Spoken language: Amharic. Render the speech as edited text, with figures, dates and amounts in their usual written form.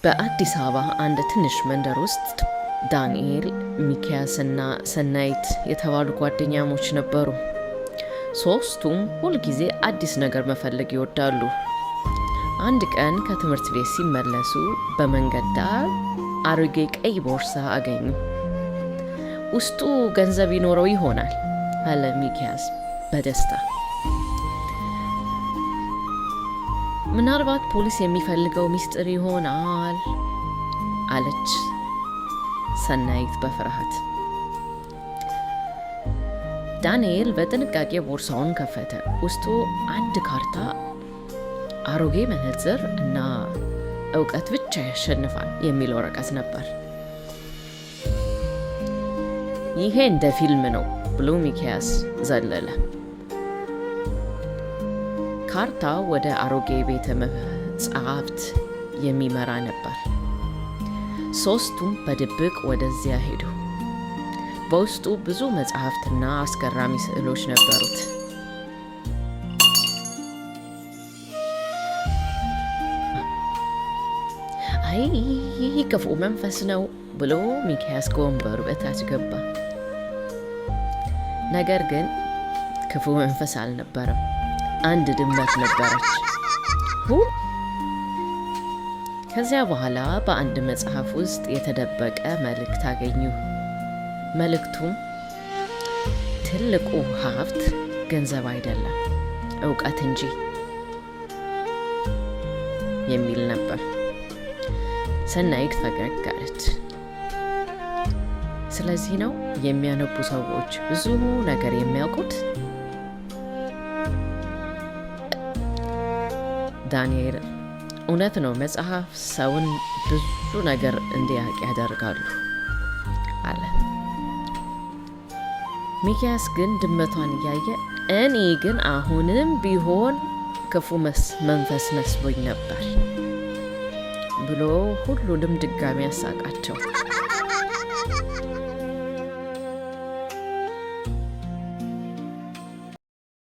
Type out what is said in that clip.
በአዲስ አበባ አንድ ትንሽ መንደር ውስጥ ዳንኤል፣ ሚኪያስና ሰናይት የተባሉ ጓደኛሞች ነበሩ። ሦስቱም ሁልጊዜ አዲስ ነገር መፈለግ ይወዳሉ። አንድ ቀን ከትምህርት ቤት ሲመለሱ በመንገድ ዳር አሮጌ ቀይ ቦርሳ አገኙ። "ውስጡ ገንዘብ ይኖረው ይሆናል" አለ ሚኪያስ በደስታ። "ምናልባት ፖሊስ የሚፈልገው ሚስጥር ይሆናል" አለች ሰናይት በፍርሃት። ዳንኤል በጥንቃቄ ቦርሳውን ከፈተ። ውስጡ አንድ ካርታ፣ አሮጌ መነጽር እና "እውቀት ብቻ ያሸንፋል" የሚል ወረቀት ነበር። "ይሄ እንደ ፊልም ነው" ብሎ ሚኪያስ ዘለለ። ካርታው ወደ አሮጌ ቤተ መጻሕፍት የሚመራ ነበር። ሦስቱም በድብቅ ወደዚያ ሄዱ። በውስጡ ብዙ መጽሐፍትና አስገራሚ ስዕሎች ነበሩት። "አይ፣ ይህ ክፉ መንፈስ ነው" ብሎ ሚኪያስ ከወንበሩ በታች ገባ። ነገር ግን ክፉ መንፈስ አልነበረም። አንድ ድመት ነበረች። ከዚያ በኋላ በአንድ መጽሐፍ ውስጥ የተደበቀ መልእክት አገኙ። መልእክቱም "ትልቁ ሀብት ገንዘብ አይደለም፣ እውቀት እንጂ" የሚል ነበር። ሰናይት ፈገግ አለች። "ስለዚህ ነው የሚያነቡ ሰዎች ብዙ ነገር የሚያውቁት።" ዳንኤል፣ "እውነት ነው፣ መጽሐፍ ሰውን ብዙ ነገር እንዲያውቅ ያደርጋሉ" አለ። ሚኪያስ ግን ድመቷን እያየ "እኔ ግን አሁንም ቢሆን ክፉ መንፈስ መስሎኝ ነበር" ብሎ ሁሉንም ድጋሚ አሳቃቸው።